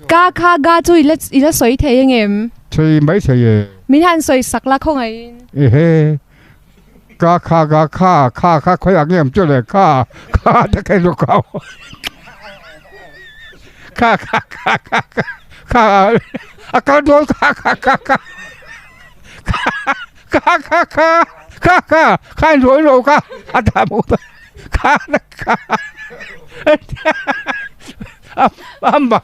Ka kha ga chu i la i la sawi thei angem? Sawi mai thei e. Min han sawi sak la khawngaihin. Ehe. Ka kha ga kha kha kha khawi ang em chu le kha kha ta kei lu kau. Kha kha kha kha kha kha a kal dawn kha kha kha kha kha kha kha kha kha kha in ruai lo kha a dah mu ta kha kha a mak.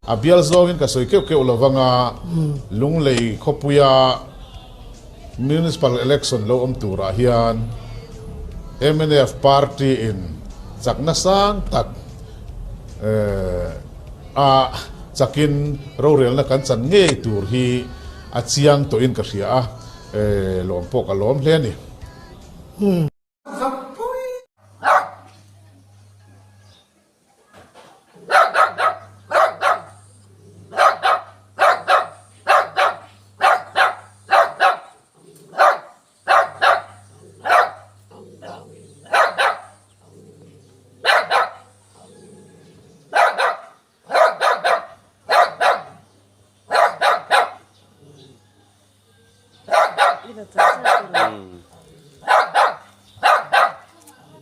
A bial zawngin ka sawi keuh keuh lo vanga Lunglei khawpuia Municipal Election lo awm turah hian mnf Party in chakna sang tak a chakin rorelna kan chan ngei tur hi a chiang tawhin ka hria a, lawm pawh ka lawm hle a ni.